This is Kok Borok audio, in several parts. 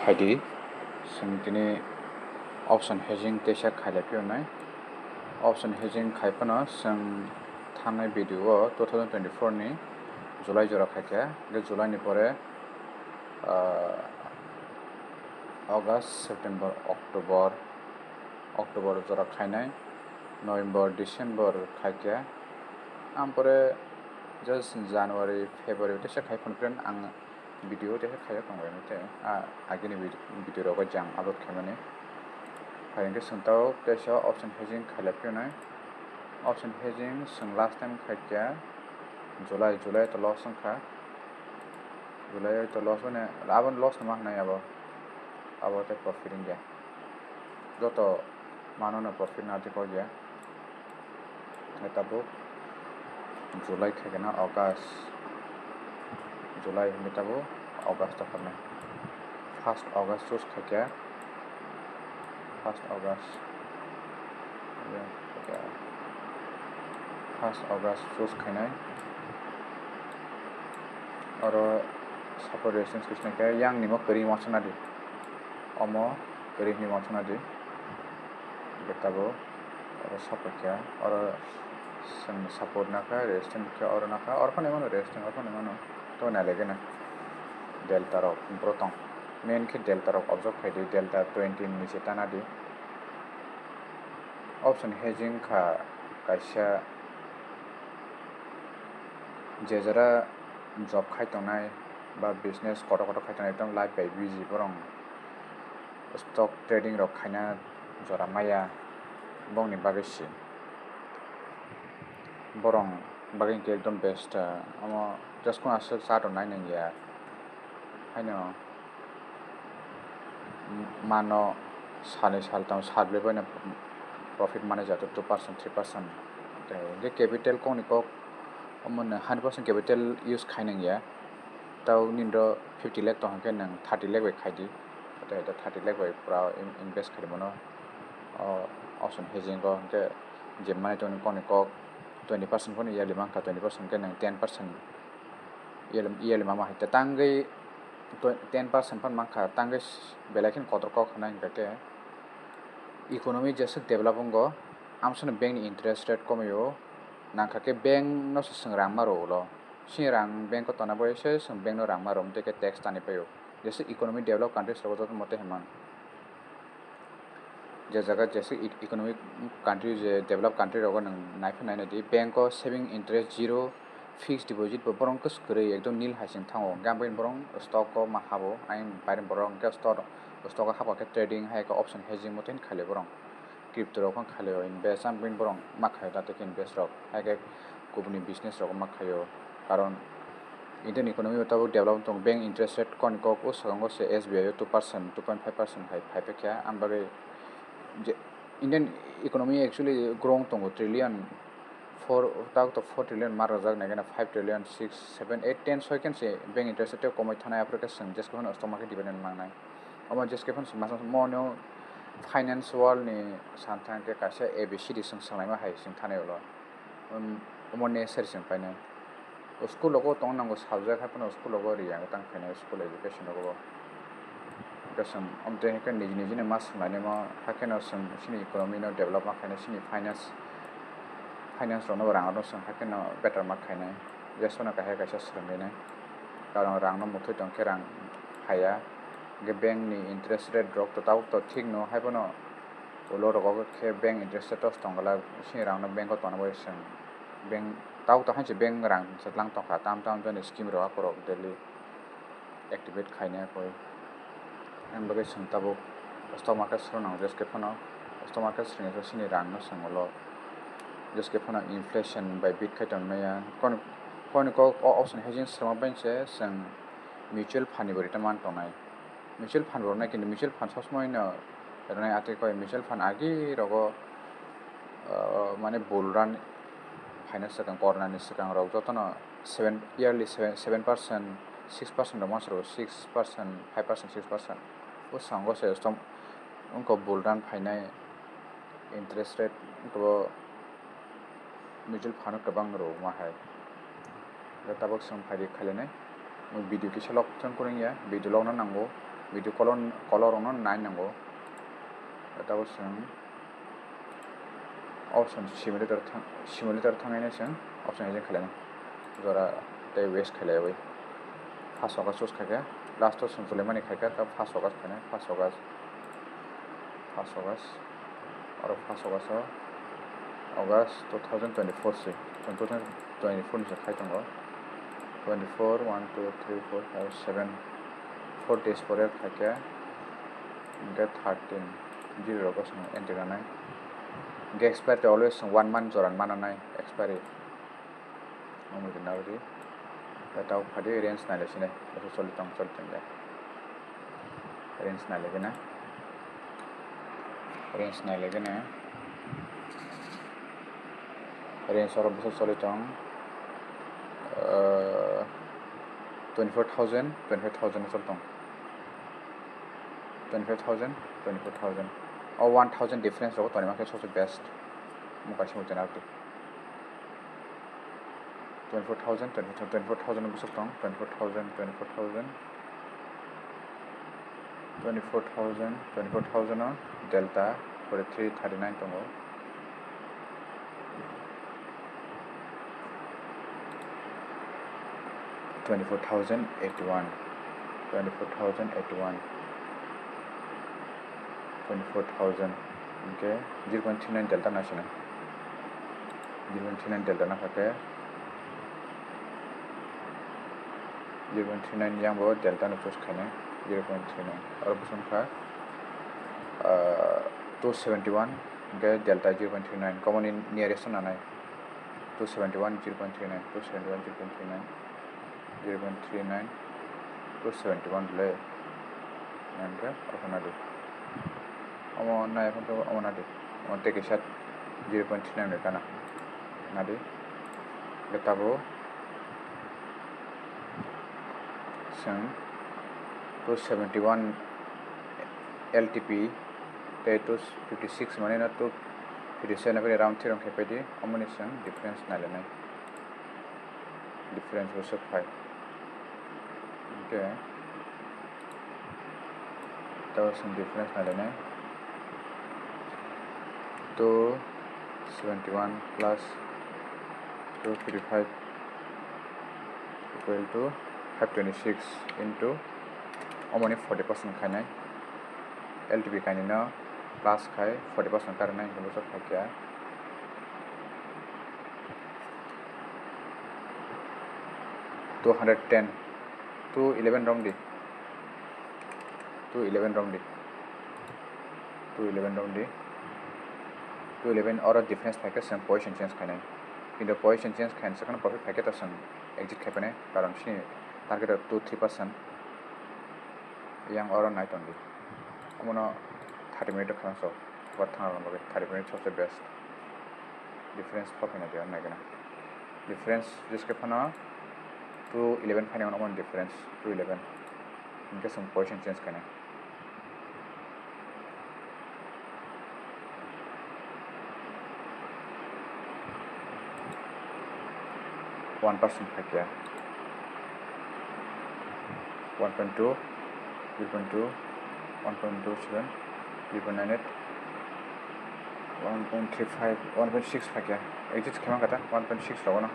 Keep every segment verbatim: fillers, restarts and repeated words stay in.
Khaidi, chwng tini option hedging teisa khailai phiyonai. Option hedging khai phano chwng thangnai video o two thousand twenty-four ni July jora khaikha, hwnkhe July ni pore, ah, August, September, October, October jora khainai, November, December khaikha, ampore just January, February teisa khai phano ang video teisa khaio tongo, tei a agini video, video rogo jang upload khaimani. Hai hwnkhe chwng tabuk teisa option hedging khailai phiyonai. Option hedging chwng last time khaikha July, July to loss wngkha. July to loss mane abo loss no ma hwnwi abo, abo tei profit wngya. Joto mano no profit na tei kok ya. Hwnkhe tabuk July khaikhe na August, July hwnkhe tabuk August o khainai. First August choose khaikhe, first August, first August choose khainai. Oro support resistance khe yang nimo kwrwi wansukna di, omo kwrwi hwnwi wansukna di. Hwnkhe tabuk oro support khe, oro chwng support nakha, resistance khe oro nakha, oro phano mano resistance, oro phano mano. To nailai gana delta rok boro tong, main khe delta rok observe khaidi, delta twenty ni se tana di. Option hedging kha kaisa, je jora job khai tongnai ba business kotor kotor khai tongnai, ekdom life bai busy borok. Stock trading rok khaina jora maya, bongni bagwi se borok bagwi hwnkhe ekdom best, ah, omo just kheno aswk cha rw nai nang ya, haino mano salni saltham salbrwi baino profit manai jato two percent, three percent. Tei hwnkhe capital kokni kok omo no hundred percent capital use khai nang ya, tei nini oro fifty lakh tong hwnkhe nwng thirty lakh bai khai di. Tei thirty lakh bai pura in-, invest khaidi bono, o option hedging o hwnkhe je manwi tongmani kokni kok twenty percent phano yearly mankha, twenty percent hwnkhe nwng ten percent yearly, yearly mama hai ta tangwi twe-, ten percent phano mankha, tangwi belai kheno kotor kok hwnwi hwnkha khe economy jeswk develop wngo, amsano bank ni interest rate komwi o, nangkha khe bank no se chwng rang ma rw ulo, chini rang bank o tona bai se chwng bank no rang ma rw, tei khe tax tani pai o, jeswk economy develop countries rogo joto mote hwnmang. Je jaga jeswk e-, economic country, je develop country rogo nwng naiphai nainai di, bank o saving interest zero, fixed deposit bo borok wngkha kwrwi ekdom nil hai se wng thango, hwnkhe ang bagwi borok stock o ma habo, ayang baireni borok hwnkhe stock, stock o hapkha khe trading, hai khe option hedging mote khailai borok, crypto rok phano khailai o invest, ang bagwi borok ma khaio da tei khe invest rok, hai khe kubuni business rok ma khaio, karon Indian economy o tabuk develop wng tongo, bank interest rate kokni kok o swkango se S B I o two percent, two point five percent hai phai paikha, ang bagwi je Indian economy actually grow wng tongo, trillion four, tabuk to four trillion mar rwjak, nai gana five trillion, six, seven, eight, ten soi khe se bank interest rate komoi thanai, aphuru khe chwng jeswk phano stock market dependent mangnai. Omo jeswk phano chwng masa masa mano finance world ni san thang khe kaisa A B C D chwng swnglaima hai chwng thanai ulo. Um, omo necessary chwng painai. O school rogo tong nango subject hai phano school rogo ri ang tang khainai school education rogo. Hwnkhe chwng omo twi hai khe niji niji ni ma swnglainai ma, hai kheno chwng chini economy no develop ma khainai, chini finance, finance rok no rang no chwng hai kheno better ma khainai. Jeswk no kahai kaisa swrwnglainai. Karon rang no muthwi tong khe rang phaiya. Hwnkhe bank ni interest rate rok to tabuk to thik no, hai phano ulo rogo khe bank interest rate tos tong glak, chini rang no bank o tona bai chwng bank tabuk to hai se bank rang se tlang tong kha, tam tam jani scheme rok akorok daily activate khainai koi. Ang bagwi chwng tabuk stock market sro nang jeswk phano, stock market srwngsa chini rang no chwng ulo jeswk phano inflation bai beat khai tong maya. Koni, koni kok o option hedging srwma bai se chwng mutual fund ni bo return man tongnai. Mutual fund bo rwnai, kintu mutual fund sob somoi no rwnai, atwi koi mutual fund agi rogo, ah, mane bull run phaina swkang, corona ni swkang rok jotono seven, yearly seven, seven percent, six percent rok ma sro, six percent, five percent, six percent. O sango se stom wngkha bull run phainai interest rate wngkha bo mutual fund o kwbang rw ma hai. Tabuk chwng phaidi khailainai. Video kisa lok chwng kwrwngya, video lokna nango. Video call o, call o rokno nai nango. Tabuk chwng option simulator thang, simulator thangnaino chwng option agent khailai nai. Jora tei waste khailaiwi. First August choose khaikha, last o chwng chulaimani khaikha, ta first August khainai, first August, first August, oro first August o, August two thousand twenty-four se, chwng two thousand twenty-four ni se khai tongo. Twenty-four, one, two, three, four, five, seven, four days pore khaikha, hwnkhe thirteen, zero rogo chwng entry ranai. Hwnkhe expiry tei always chwng one month jora mananai expiry. Omo twi narwdi. Tei tabuk phadi range nailai sini. Bwswk choli tong, choli tong ya. Range nailai gana. Range nailai gana. Range oro bwswk choli tong. Ah, twenty-four thousand, twenty-five thousand choli tong. Twenty-five thousand, twenty-four thousand. O one thousand difference rogo tonima khe sosi best. Omo kaisa hoite narwdi. Twenty-four thousand, twenty-four thousand, twenty-four thousand bwswk tong, twenty-four thousand, twenty-four thousand, twenty-four thousand, twenty-four thousand o delta forty-three thirty-nine tongo. Twenty-four thousand eighty-one, twenty-four thousand eighty-one, twenty-four thousand, hwnkhe zero point three nine delta naisana. Zero point three nine delta nakha khe, zero point three nine yang bo delta no choose khainai, zero point three nine. Oro bwswk wngkha, ah, two seventy-one, hwnkhe delta zero point three nine, omo ni nearest o nanai, two seventy-one, zero point three nine, two seventy-one, zero point three nine. Zero point three nine two seventy one le. Hwnkhe okhornadi. Omo nai phano omo nadi. Omo tei kisa zero point three nine le gana. Nadi. Hwnkhe tabuk chwng two seventy one L T P tei two fifty six mane no two fifty seven bai round three rong khe paidi. Omoni chwng difference nailainai. Difference bo se phai. Hwnkhe tabuk chwng difference nailainai. Two seventy one plus two fifty five equal to five twenty six into omoni forty percent khainai. L T P kainwi no plus khai forty percent karwi nai hwnkhe bwswk khaikha. Two hundred ten, two eleven romdi, two eleven romdi, two eleven romdi, two eleven oro difference phaikhe chwng position change khainai, kintu position change khaina swkang profit phaikhe to chwng exit khaipanai, karon chini target o two three percent. Yang oro nai tongdi. Omono thirty minute o khalang so. Bo thang rwna bagwi thirty minute sobse best. Difference pho phina diya nai gana. Difference jis khe phano two eleven phaina omono difference two eleven. Hwnkhe chwng position change khainai. One percent phaikha. One point two, zero point two, one point two seven, zero point nine eight, one point three five, one point six phaikha. Exit khe mankha ta one point six rogono.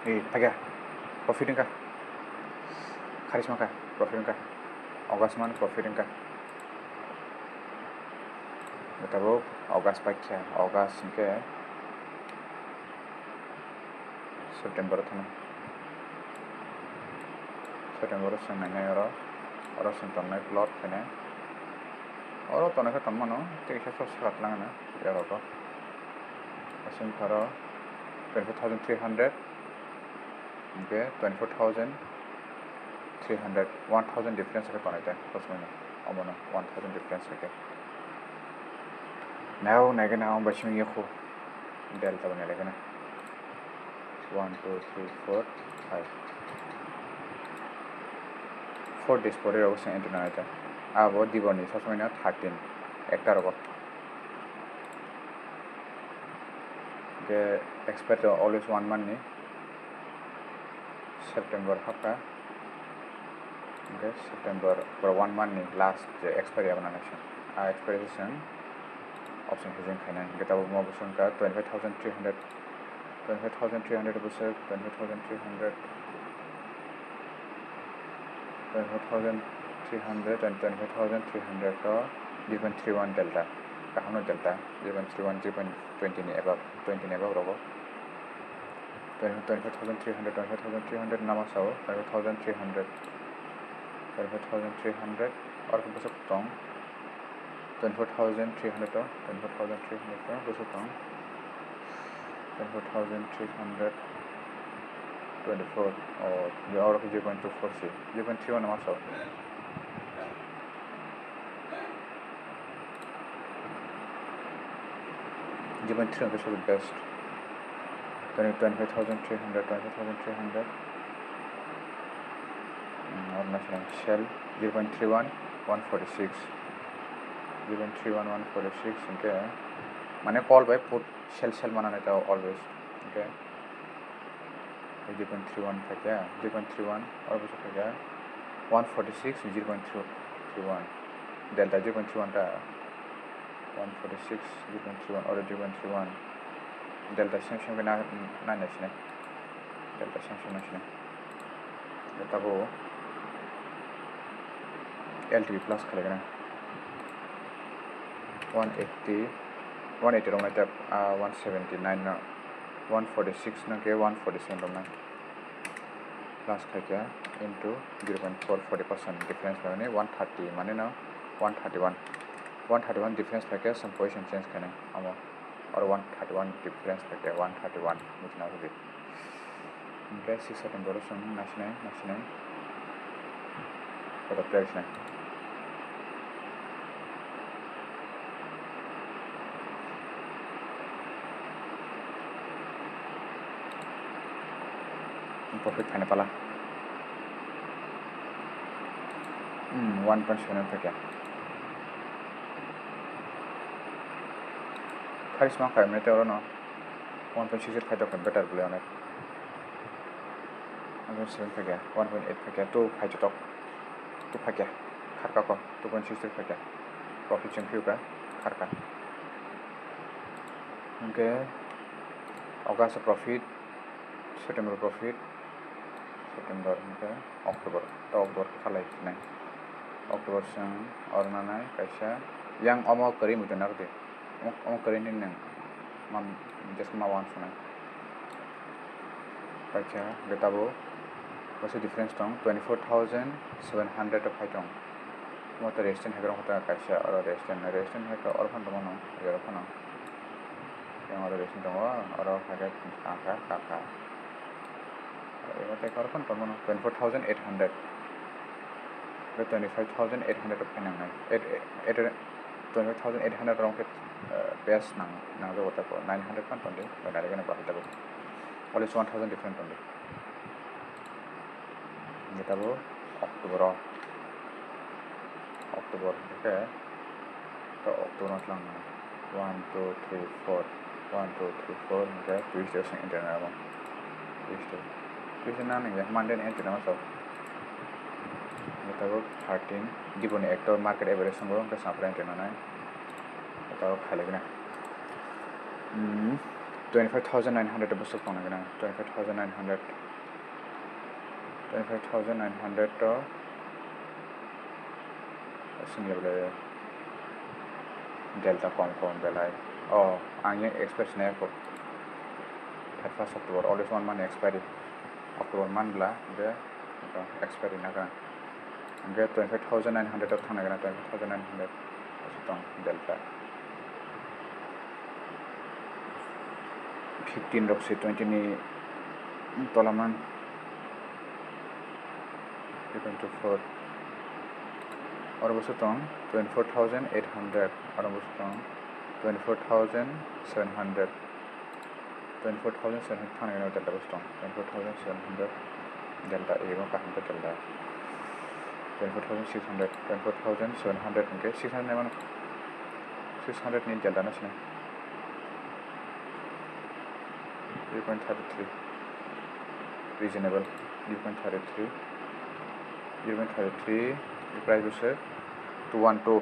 Ee, phaikha. Profit wngkha. Kharisma kha, profit wngkha. August month profit wngkha. Tabuk August paikha, August hwnkhe September o thangna. September o chwng nainai oro, oro chwng tongnai plot khainai. Oro tonwi khe tongmano, tei kisa sok saka twlang hwnwi, oro bo. Aswk wngkha oro twenty-four thousand three hundred, hwnkhe twenty-four thousand three hundred, one thousand difference khe tonwi tei, kosmano, omono one thousand difference khe. Nao naigena, omo bai simi yakho, delta bo naigena. One, two, three, four, five. Four days pore rogo se entry nai ta. Abo dibor ni sasmai na thirteen, ekta rogo. Ke expert to always one month ni. September hapkha, hwnkhe September pura one month ni last je expiry abono naising, a expiry se chwng option hijeng khainai, hwnkhe tabukbo bo chwngkha twenty five thousand three hundred, twenty five thousand three hundred bwswk, twenty five thousand three hundred, twenty five thousand three hundred and twenty five thousand three hundred to zero point three one delta, kaham no delta, zero point three one, zero point twenty ni above, twenty ni above rogo. Twenty, twenty five thousand three hundred, twenty five thousand three hundred nama sao, twenty five thousand three hundred, twenty five thousand three hundred, or khe bwswk tong, twenty four thousand three hundred to, twenty four thousand three hundred to bwswk tong, twenty four thousand three hundred twenty four, oh, ya, oro khe zero point two four si, zero point three one nama sao. Zero point three hwnkhe the best. Twenty, twenty five thousand three hundred, twenty five thousand three hundred. Hmm, oro naising sell zero point three one, one forty six. Zero point three one, one forty six hwnkhe, mane call bai put sell, sell mana nai ta always. Hwnkhe zero point three one phaikha, zero point three one, oro bwswk phaikha one forty six, zero point three one, delta zero point three one ta, one forty six, zero point three one, oro zero point three one, delta same same khe na, na naisinai, delta same same naisinai, tabo L T P plus khalai gana one eighty, one eighty rok nai ta, ah, one seventy nine no. One forty six no khe one forty seven romnai plus khaikha into zero point four forty percent difference bai mani one thirty mane no one thirty one, one thirty one difference khaikha chwng position change khainai omo, or one thirty one difference khaikha one thirty one buchina hobi. Hwnkhe six September o chwng naisinai, naisinai. Kotor price nai. Profit khaina pala. Hmm, one point seven phaikha. Kharisma khaimani tei orono. One point six eight phaitokha better bole onek. One point seven phaikha, one point eight phaikha, two phaitok, two phaikha, kharka ko, two point six three phaikha. Profit chwng phiyokha, kharka. Hwnkhe August profit, September profit, September hwnkhe October, to October khe khalai nai. October chwng oro nanai kaisa yang omo kwrwi muitu narwdi. Omo, omo kwrwi nini nwng man jesma uansuknai. Kaisa hwnkhe tabuk kaisa difference tong, twenty four thousand seven hundred o phai tong. Omo to resistance hai rok kaisa, oro resistance, resistance hai khe oro phano tongmano, oro phano. Yang oro resistance tongo, oro hai khe kakha, kakha. Oro tei oro phano tongmano twenty four thousand eight hundred. Tei twenty five thousand eight hundred o phai nangnai. Eight, eight, twenty five thousand eight hundred rok khe, eh, base nang, nangjago tako. Nine hundred phano tongdi, bai narigeno bahai tako. At least one thousand different tongdi. Hwnkhe tabuk October o, October hwnkhe to October no tlang nang. One, two, three, four. One, two, three, four hwnkhe Tuesday o chwng entry nai abo. Tuesday. Tuesday na nangya Monday ni entry nama chao. Hwnkhe tabuk thirteen. Diboni ekto market average swngo hwnkhe chwng aphuru entry nanai. Tabuk khailai gwnang. Hmm. Twenty five thousand nine hundred bwswk tongna gwnang. Twenty five thousand nine hundred. Twenty five thousand nine hundred to swngjak le delta kom kom belai. Oh, ang yang express nai ko. Thirty first October, always one month expiry. October month bla, de, expiry na ka. Hwnkhe twenty five thousand nine hundred o thangna gana, twenty five thousand nine hundred tong delta. Fifteen rok se twenty ni tola man. Twenty four. Oro bwswk tong twenty four thousand eight hundred. Oro bwswk tong twenty four thousand seven hundred. Twenty four thousand seven hundred thani gana delta bwswk tong. Twenty four thousand seven hundred delta, ego kaham khe delta. Twenty four thousand six hundred, twenty four thousand seven hundred hwnkhe six hundred naimano, six hundred ni delta no sina. Three point thirty three. Reasonable. zero point thirty three, zero point thirty three, price bwswk two one two,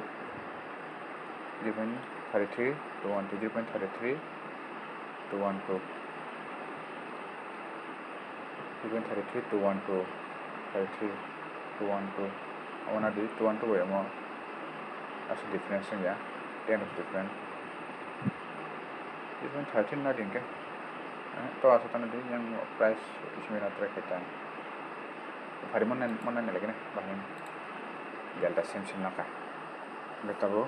zero point thirty three two one two, zero point thirty three two one two, zero point thirty three two one two, thirty three two one two, omo nadi two one two bai omo aswk difference wngya, ten of difference. Even thirteen na din ke. Eh, to asa tana din yang price ismi na track kita. Hari mana mana ni lagi na bahaya. Delta same same naka. Betabo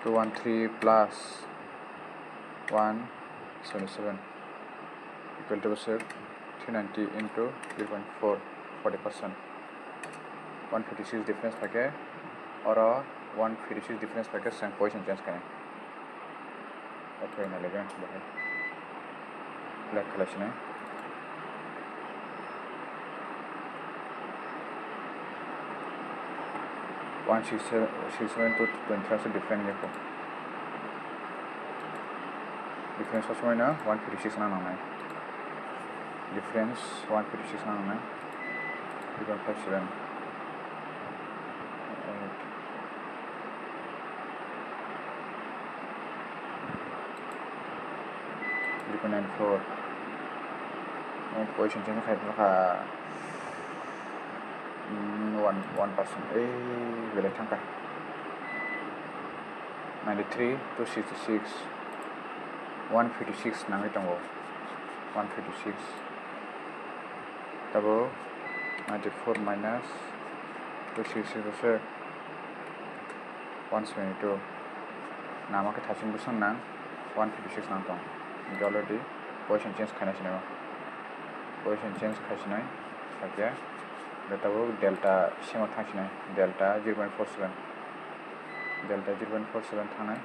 two one three plus one seventy seven equal to bwswk three ninety into zero point four, forty percent. One fifty six difference phaikhe, oro one fifty six difference phaikhe, chwng position change khainai. Okay, nai lege, bahai. Black khalai sinai. One six seven, six seven to twenty three different yako. Difference o somoi no one fifty six na nangnai. Difference one fifty six na nangnai. Zero point five seven. Zero point nine four. Position change khai kha. One, one percent. Ei, belai thangkha. Ninety three, two sixty six, one fifty six nangwi tongo. One fifty six. Tabo ninety four minus two sixty six bwswk one seventy two. Nama khe thaching bwswk nang, one fifty six nang tong. Hinkhe already position change khaina sinai. Position change khai sinai. Sakya. Delta bo delta sima thang sinai. Delta zero point four seven. Delta zero point four seven thangnai.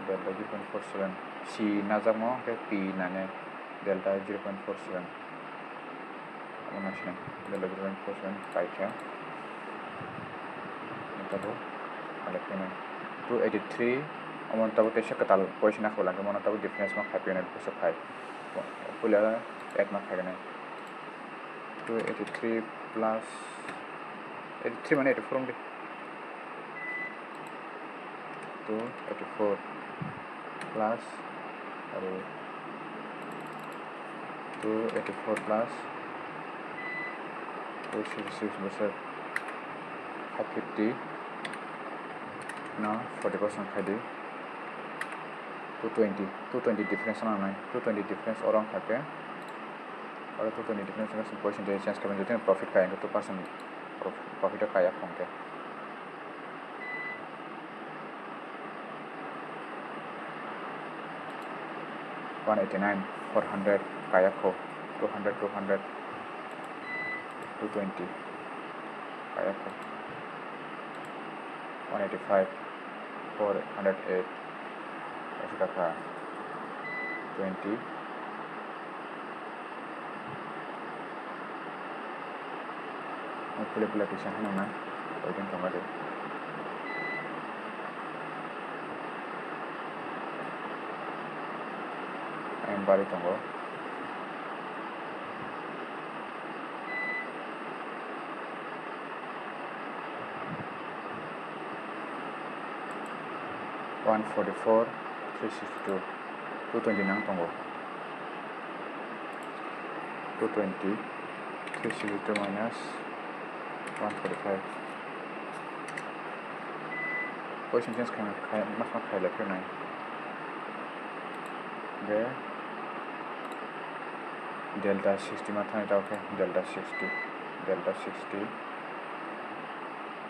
Delta zero point four seven. C najakmo khe P nane. Delta zero point four seven. Omo nasinai. Delta zero point four seven kaikha. Tabuk alekhe two eighty three. Omo tabuk teisa kwtal poisa nakhwlangkhe mono tabuk difference ma khai phainai bwswk khai. Puila add ma khainai. Two eighty three plus eighty three mane eighty four wngdi. Two eighty four plus aro two eighty four plus two sixty six bwswk five fifty no forty percent khaidi. Two twenty, two twenty difference wngkha nai, two twenty difference oro wngkha khe, oro two twenty difference wngkha, percentage change khaimani, jotoni profit kaya hwnkhe two percent profit o kaya khong khe. One eighty nine, four hundred kaya kho, two hundred, two hundred, two twenty kaya kho, one eighty five, four hundred eight, aswk kha twenty. Pule pule kisa hwnwi na, oidan tongo de. Ayang bari tongo. One forty four, three sixty two, two twenty nang tongo. Two twenty, three sixty two minus one forty five. Position change khaina khai, ma khaina khai lai phirnai. Hwnkhe delta sixty ma thani tao khe, delta sixty, delta sixty.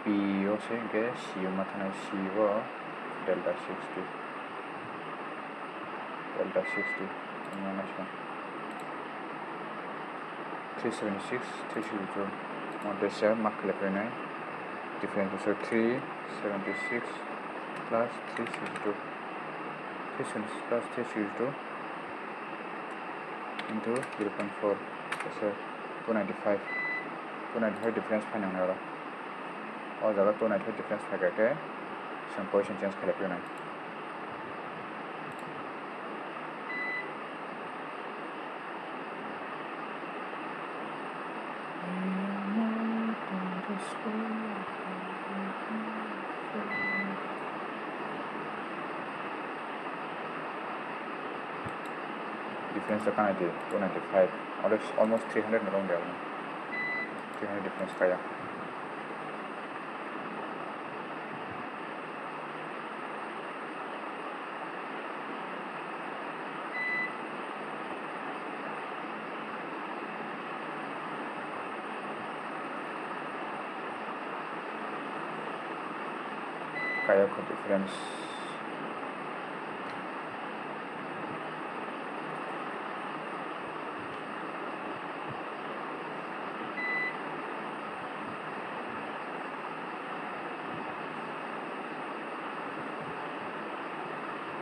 P o se hwnkhe C o ma thani, C o delta sixty, delta sixty wngmano se. Three seventy six, three sixty two, omo tei se ma khlai phainai. Difference bwswk three seventy six plus three sixty two, three seventy six plus three sixty two into zero point four, kaisa two ninety five, two ninety five difference phainai oro. O jaga two ninety five difference phaikha khe chwng position change khlai phainai. Difference ta kanai di two ninety five, almost three hundred ni wrong de, three hundred difference kaya. Kaya kho difference.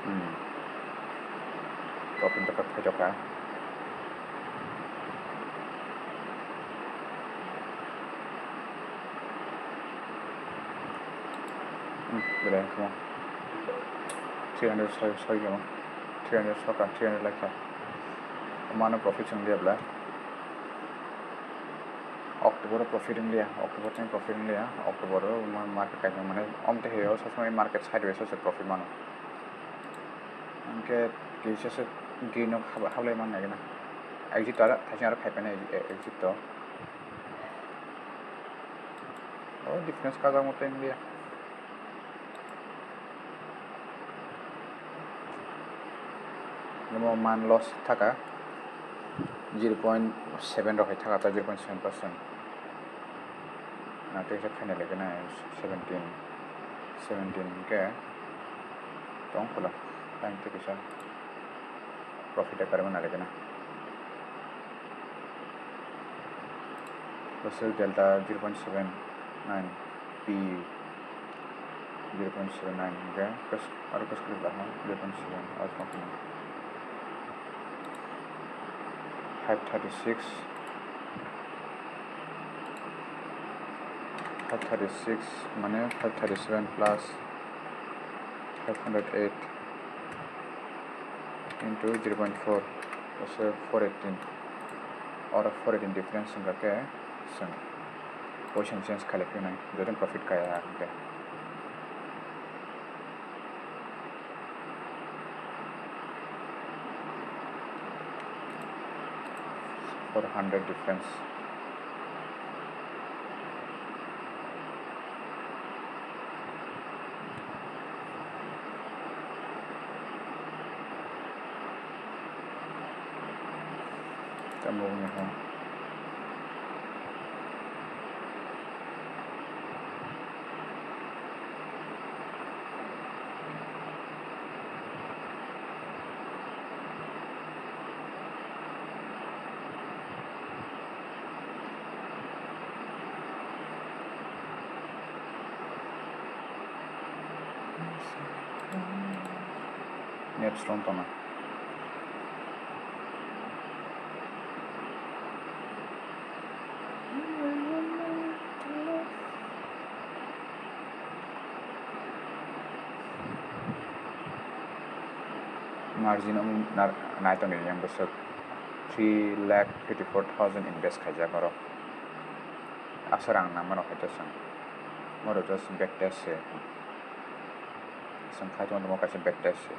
Hmm. Profit dapat phaijokha. Hmm, bere kho. Three hundred soi, soi kho. Three hundred soka, three hundred lakha. Mano profit song dia bla. October o profit wng liya, October tei profit wng liya, October o ma-, market kaisa mane, om tei heo, sob somoi market sideways o se profit mano. Hwnkhe kisa se green o hab-, hablai man nai gana. Exit to aro, thaising aro phai painai exit to. O difference kajak mo tei wng liya. Namo man loss thaka zero point seven rok hai thaka ta zero point seven percent. Na tei khe final khe na seventeen, seventeen hwnkhe tong khwla time tei kisa profit a karwi mano khe na. Bwswk delta zero point seven nine, P zero point seven nine hwnkhe kos-, aro kos kwrwi kha zero point seven, aro tong phano five thirty six, five thirty six mane five thirty seven plus five hundred eight into zero point four, bwswk four eighteen, oro four eighteen difference wngkha khe. Chwng poison change khailai phinai, joto profit kaya hwnkhe. Four hundred difference. Tamo wngya kha. Net slow tongna. Margin omo nar-, nai tongdi yang bwswk three lakh fifty four thousand invest khaijak oro. Aswk rang nangmano hai to chwng. Oro just back test se. Chwng khai tongma kaisa back test se.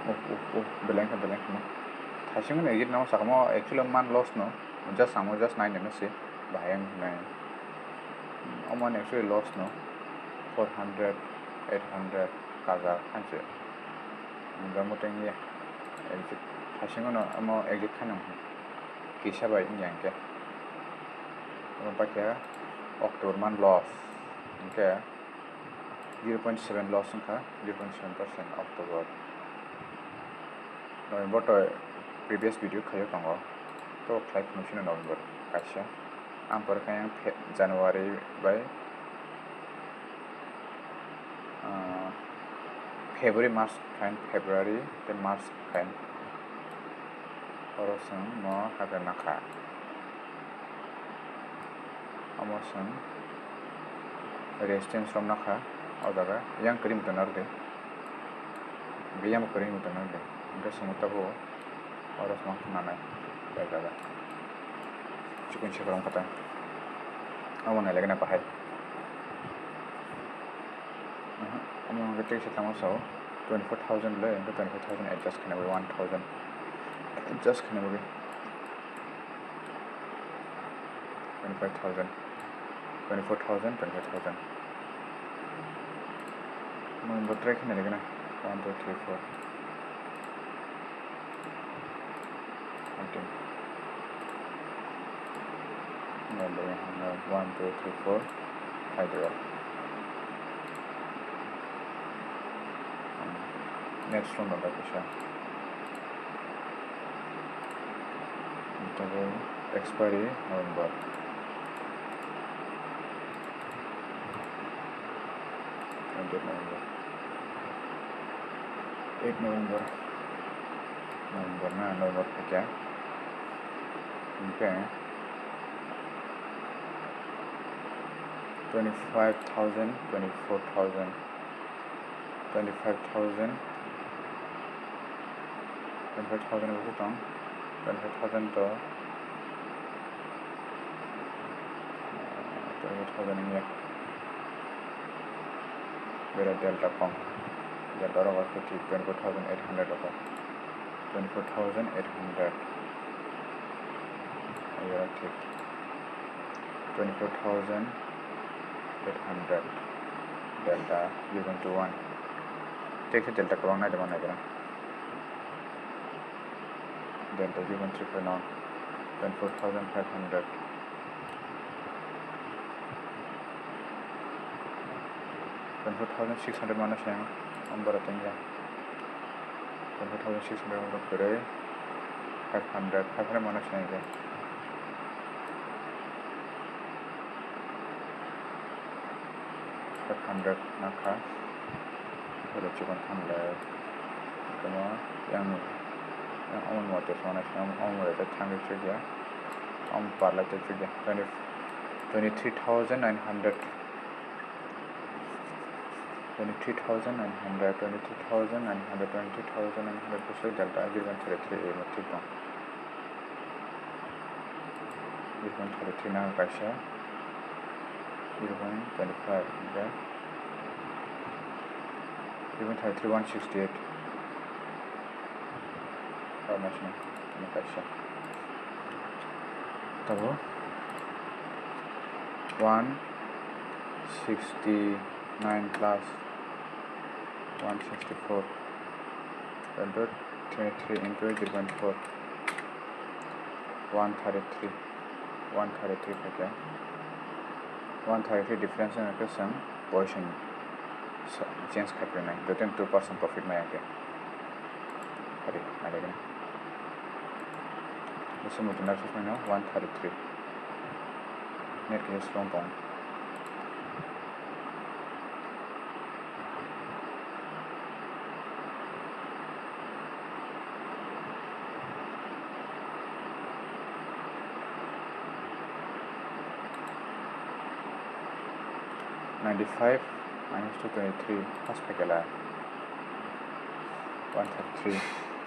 Oh, oh, oh, beleng kha, beleng kha. Thaising no exit namo sakamo, actually man loss no. Just samo, just nine no se. Bahai ang nai. Omo actually loss no. Four hundred, eight hundred kaja hanse. Jamo teng ya. Exit. Thaising no omo exit khanang. Kisa bai wngya hwnkhe. Omo paikha October month loss. Hwnkhe zero point seven loss wngkha, zero point seven percent October. November to previous video khaio tongo. To khlai phunuk sino November kaisa. Ang pore khe ang Fe-, January bai, ah, February, March khain, February tei March khain. Oro chwng no hagra nakha. Omo chwng resistance romna kha o jaga, yang kwrwi muitu narwdi, biyang kwrwi muitu narwdi, hwnkhe chwngno tabuk oro chwng nanai o jaga chikon se kwrwng kha ta, omo nailaikhwna bahai. Omo hwnkhe tei se tamo sao twenty four thousand le, hwnkhe twenty four thousand adjust khaina bagwi one thousand adjust khaina bagwi. Twenty five thousand, twenty four thousand, twenty five thousand. Mo bo try khe nai gana. One, two, three, four. Fourteen. Number one, two, three, four, five, zero. Next one, number kisa. Tabuk expiry November. Eight November. Eight November. November na, November khaikha. Hwnkhe twenty five thousand, twenty four thousand. Twenty five thousand, twenty five thousand bo tong, twenty five thousand to, twenty five thousand wngya. Bera delta kom, delta rok khe thik twenty four thousand eight hundred rok. Twenty four thousand eight hundred. Ayo, thik. Twenty four thousand eight hundred. Delta zero point two one. Thik se delta kwbang nai de, ma nai de. Delta zero point three five no. Twenty four thousand five hundred. Twenty four thousand six hundred mano se ang, ang bara tongya. Twenty four thousand six hundred mano kwrwi, five hundred, five hundred mano se ang. Five hundred nakha. Oro chikon thanglai. Kono yang, yang omo mote sona, yang omo mote thangwi chukya. Omo parlai chukya. Twenty, twenty three thousand nine hundred. Twenty three thousand nine hundred, twenty three thousand nine hundred, twenty three thousand nine hundred, bwswk delta zero point three three A mo thik tong. Zero point thirty three nang kaisa, zero point twenty five, okay. Zero point thirty three, one sixty eight. Oro naisina, tini kaisa. Tabuk one sixty nine plus one sixty four. Twenty three into zero point four. One thirty three. One thirty three khaikhe. One thirty three difference wngkha khe chwng position change khaiphinai, joto two percent profit maya khe. Hari, hari gini. Bwswk muitu narwkhe phano one thirty three. Net khe strong tong. Ninety five minus two twenty three, first phaikhala one thirty three,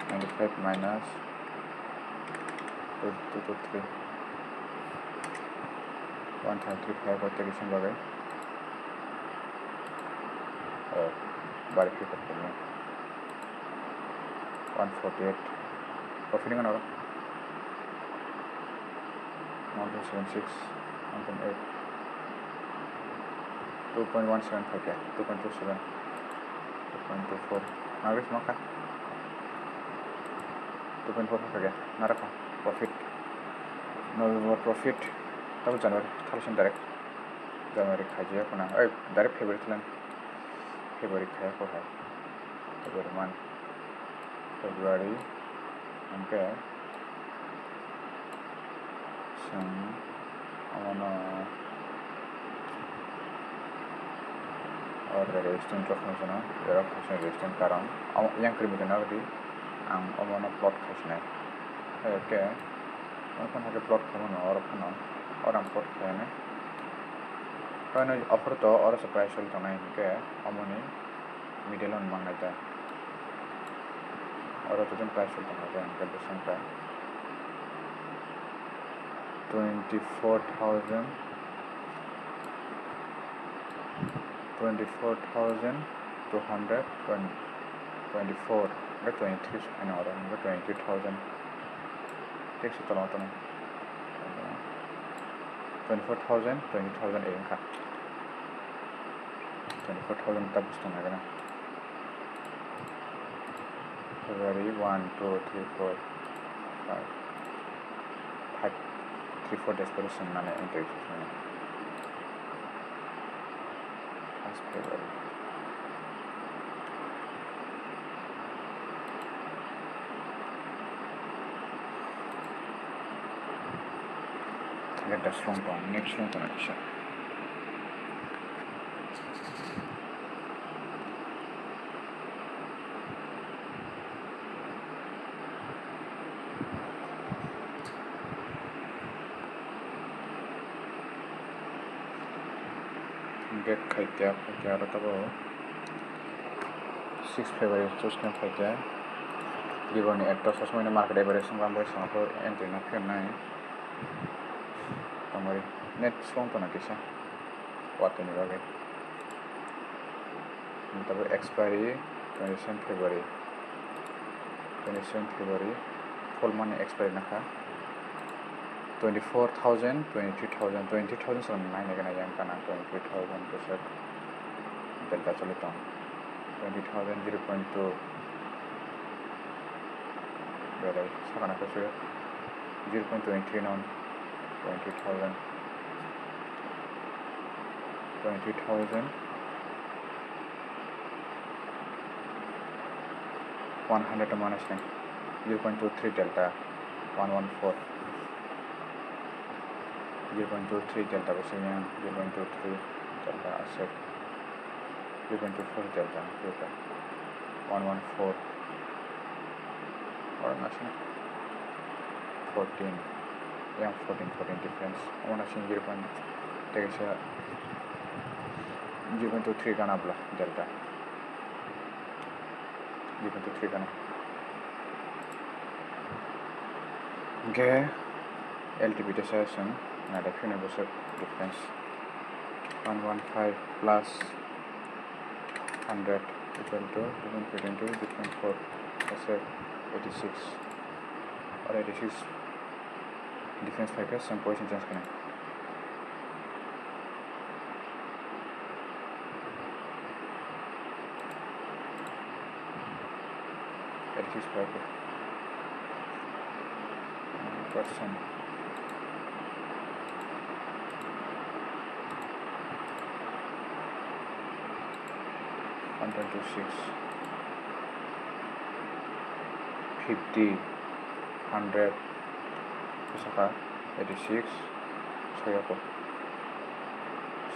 ninety five minus two two two three, one thirty three, five rotation bagwi. Oh, bari khe kok tongmani. One forty eight. Profit wngkha norok. One point seven six, one point eight, two point one seven phaikha, two point two seven, two point two four. Narwkhe smakha. Two point four phaikha. Narwkha. Profit. November profit. Tabuk January. Thal sin direct. January khaijak khuna. Oi, direct February thlan. February khaya ko hai. February month. February. Hwnkhe chwng omono Oro resistance rok phano sano, oro phano resistance karon. Omo yang kwrwi muitu nang di, ang omo no plot khai sinai. Hai khe, omo phano hai khe plot khai mano, oro phano, oro ang plot khai nai. Phano offer to oro se price choli tongnai hinkhe, omo ni middle o mangnai ta. Oro to jang price choli tongnai ta, hinkhe bwswk ta. Twenty-four thousand, twenty-four thousand two hundred twenty, twenty-four, hingke twenty-three se phaino oro, hingke twenty-two thousand. Thik se tola tono. Twenty-four thousand, twenty thousand e wngkha. Twenty-four thousand ta bwswk tong nai gana. February one, two, three, four, five, five, three, four days pore swngnani entry swngnani. First February. Next slong tong, next slong tong kisa. Back khaikya, khaikya aro tabuk six February choose khe khaikya. Biboni ekta sosmani market average wngkha, ambai songkha entry no phiyoknai. Tongmari net song tongna kisa watwi ni bagwi. Tabuk expiry twenty-seven February, twenty-seven February, full money expiry nakha. Twenty-four thousand, twenty-two thousand, twenty-two thousand song nai nai gana yang kana twenty-two thousand bwswk delta choli tong. Twenty thousand, zero point two. Belai sakana khe se zero point twenty three non, twenty thousand, twenty thousand one hundred minus nine, zero point two three delta, one one four, zero point two three delta bo se yang, zero point two three delta aswk. Zero point two four delta, delta one one four. Oro naising fourteen, yang fourteen, fourteen difference. Omo naising zero point, tei kaisa zero point two three gana bwla delta. Zero point two three gana. Hingke L T P teisa chwng naida phiyoknai bwswk difference. One one five plus hundred equal to two point two into zero point four, that's eighty-six. Or eighty-six difference phaikhe chwng position change khainai. Eighty-six percent. One twenty-six, fifty, hundred, bwsakha eighty-six, soyako.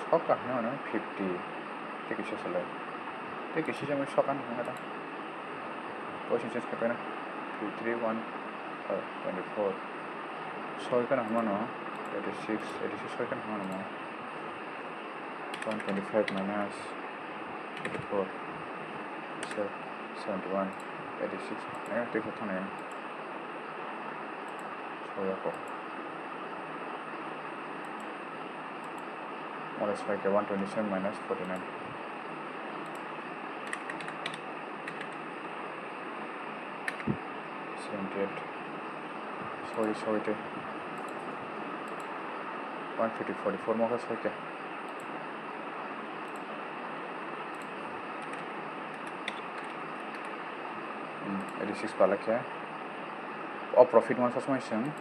Sokha hwnwi mano fifty, tei kisa salai. Tei kisa jemon sokha hwnwi mano. Position change khaiphaina. Two, three, one, five, twenty-four. Soi kheno hwnwi mano eighty-six, eighty-six soi kheno hwnwi mano. One twenty-five minus eighty-four, seventy-one, eighty-six, eh, tei khe thangnaino. Soyako. Oro soikhe one twenty-seven minus forty-nine. Seventy-eight. Sorry, sorry, tei. One fifty forty-four mokhe soikhe. Hmm, eighty-six palakhe. O profit mano sasmai chwng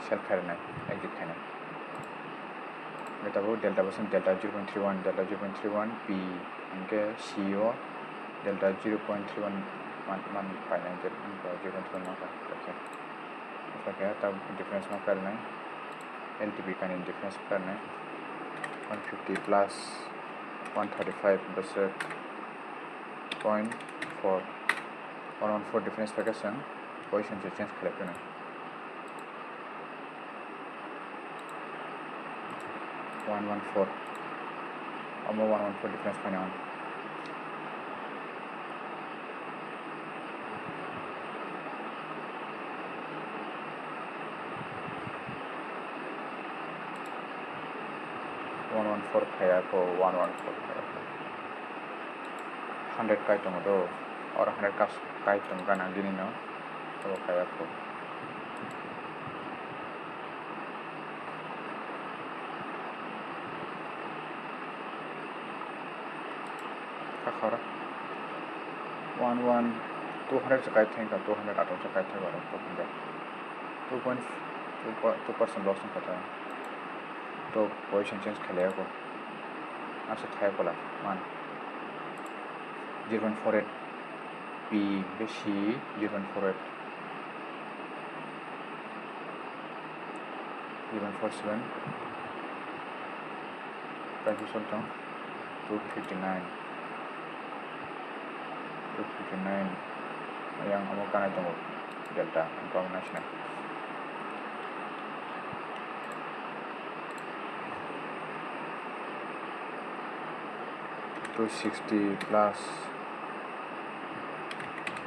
sell khairwnai, exit khainai. Tabuk delta bo chwng delta zero point three one, delta zero point three one P, hinkhe C O delta zero point three one man, man painai, delta zero point three one mankha, okay. Mankha khe tabuk difference ma karinai, L T P kainwi difference karinai, one fifty plus One thirty-five bwswk point four. One one four difference phaikhe chwng position se change khlai phino. One one four. Omo one one four difference phaina. One one four phaiya kho, one one four phaiya kho. Hundred kai tongo do, oro hundred kas-, kai tongo gana gini no, abo phaiya kho. Kakhora. One one, two hundred se kai thengkha, two hundred atom se kai thengkha, two hundred. Two point two, two percent loss wngkha ta. To position change khlaiya kho. Asa thai phola, man. Zero point four eight P, B C, zero point four eight. Zero point four seven. Kaisa song tong. Two fifty nine. Two fifty nine. Yang amo kanai tongo. Delta, ang kok naisina. Two sixty plus.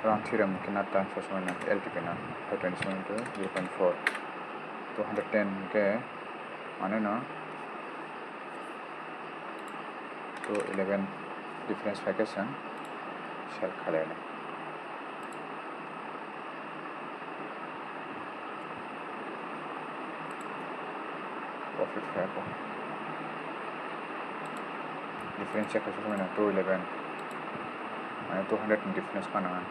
Round theorem kena time for semana L T P na. Five twenty seven to zero point four. Two hundred ten ke. Mane no. Two eleven difference phaikhe chwng sell khlainai. Profit khaikho. Difference check khaikhe two eleven. Mane two hundred difference phano.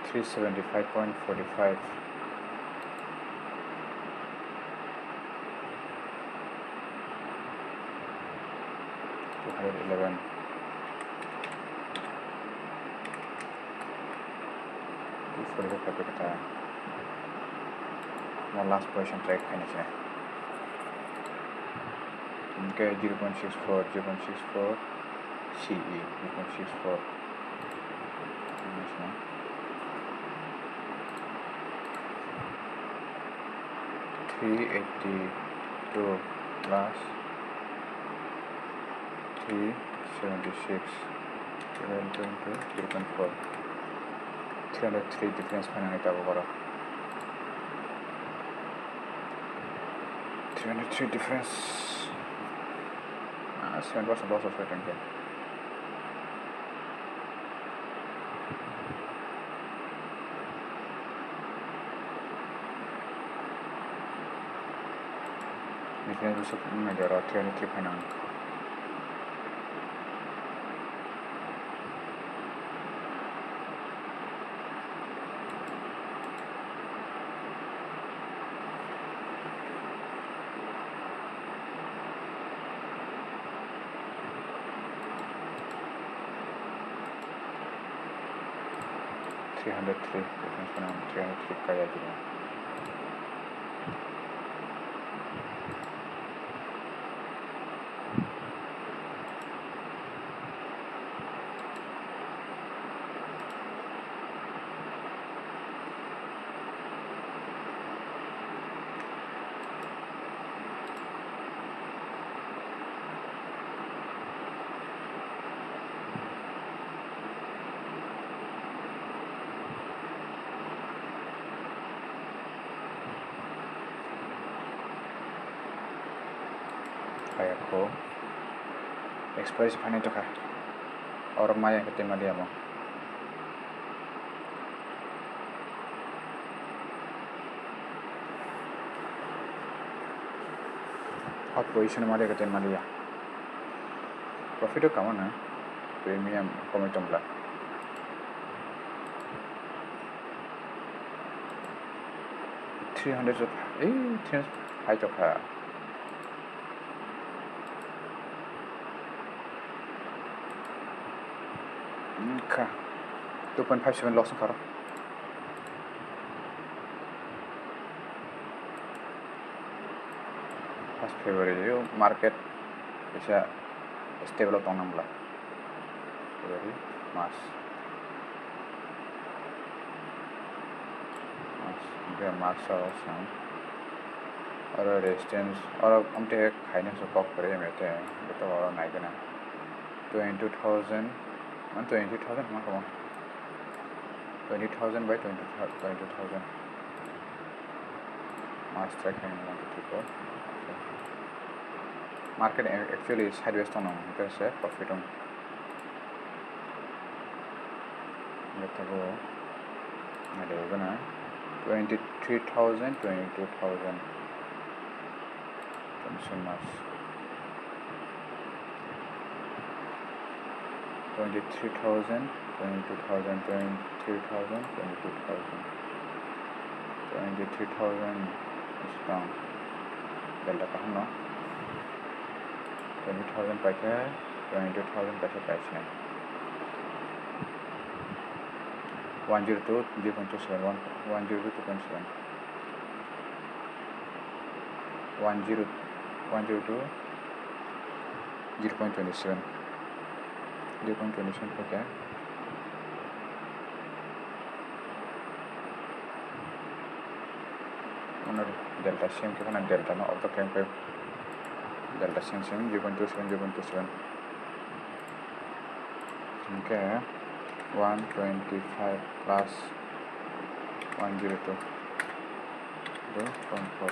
Three seventy five point forty five. Two hundred eleven. Two forty five khe ta. Mo last position track khaina se. Hwnkhe zero point six four, zero point six four C E, zero point six four. Three eighty two plus three seventy six, eleven point two, zero point four. Three hundred three difference phainani tabuk oro. Three hundred three difference. Ah, seven percent loss of twenty. Difference bwswk wngmani oro three hundred three phainani. Three hundred three, three hundred three kaya jini. Kaya kho. Expiration phainai tokha. Oro maya khe tei maliya mo. Hot position maliya khe tei maliya. Profit o kamo na. Premium komai tongla. Three hundred of, eh, three hundred hai tokha. Wngkha two point five seven loss wngkha oro. First February o market kaisa stable o tongna bwla. February, March. March, hwnkhe March o chwng oro resistance, oro amtwi khaina se kok kwrwi mete, beto oro naigwna twenty-two thousand, man twenty-two thousand hwnma kamo, twenty thousand by twenty, twenty-two thousand. March tarik ni one, two, three, four. Market actually sideways tongno hwnkhe se profit wng. Betabo nade gana twenty-three thousand, twenty-two thousand. Twenty-seven March. Twenty-three thousand, twenty-two thousand, twenty-three thousand, twenty-two thousand, twenty-three thousand stang delta kaham no. Twenty thousand paikha, twenty-two thousand paikha, paikha. One zero two, zero point two seven, one, one zero two, two point seven. One zero, one zero two, zero point twenty seven, zero point twenty seven paikha. Ono delta same khe phano delta no auto claim khe delta same same zero point two seven, zero point two seven. Hwnkhe one twenty five plus one zero two, zero point four,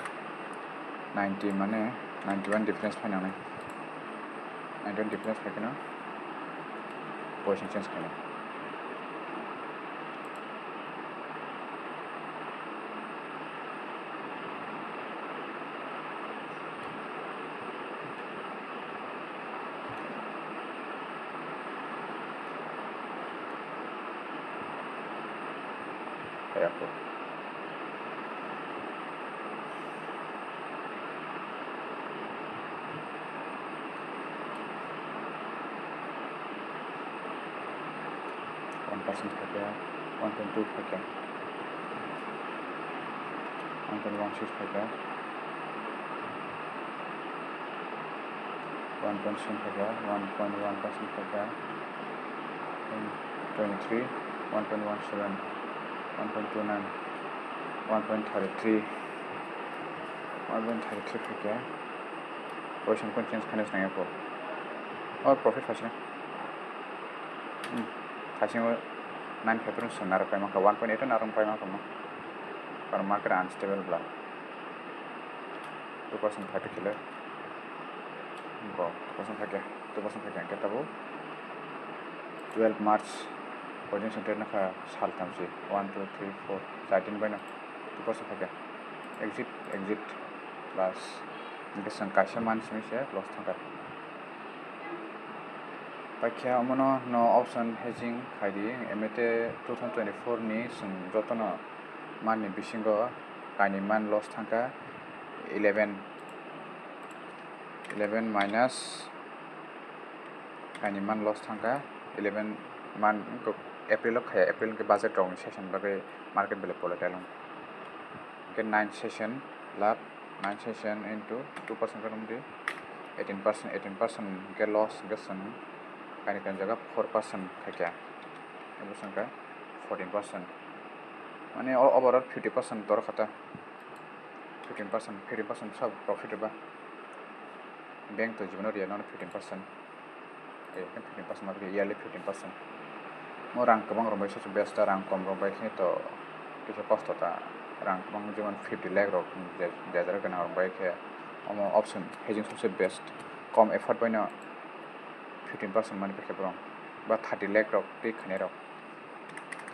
ninety mane ninety one difference phainani, ninety one difference phaikheno position change khainai. Kaya po. One percent phaikha, one point two phaikha, one point one six phaikha, one point seven phaikha, one point one percent phaikha, twenty-three, one point one seven, one point two nine, one point thirty-three, one point thirty-three phaikha. Position point change khainai se nangya po. O profit phaisina. Hmm. Thaisingo nine five rung se narwk paima kha, one point eight o narwk paima kha mo. Karon market unstable bla. Two percent five kilo. Go, two percent five, two percent five ke tabo. Twelve March, pojin se trade nakha sal tamsi. One, two, three, four, char din baino. Two percent five. Exit, exit, plus. Hingke chwng kaisa man simi se loss thangkha. Paikha omono no option hedging khaidi, emete two thousand twenty-four ni chwng jotono manni bisingo kainwi man loss thangkha eleven, eleven minus kainwi man loss thangkha eleven man, April o khaya, April hwnkhe budget rokni session bagwi market belai volatile wng. Hwnkhe nine session labh, nine session into two percent khe nukdi, eighteen percent, eighteen percent hwnkhe loss hwnkhe chwng kainwi kainwi jaga four percent khaikha, abo chwngkha fourteen percent, mane o overall fifty percent dorkha ta, fifteen percent, fifteen percent sabo profit rwba, bank to jibono riya nono fifteen percent. Eh, fifteen percent ma yearly fifteen percent. Mo rang kwbang rwmbai se besta rang kom rwmbai khe to kisa kosto ta, rang kwbang jemon fifty lakh rok je, je jara gwnang rwmbai khe omo option hedging sobse best, kom effort bai no fifteen percent mani paikha borok, ba thirty lakh rok twi khainai rok,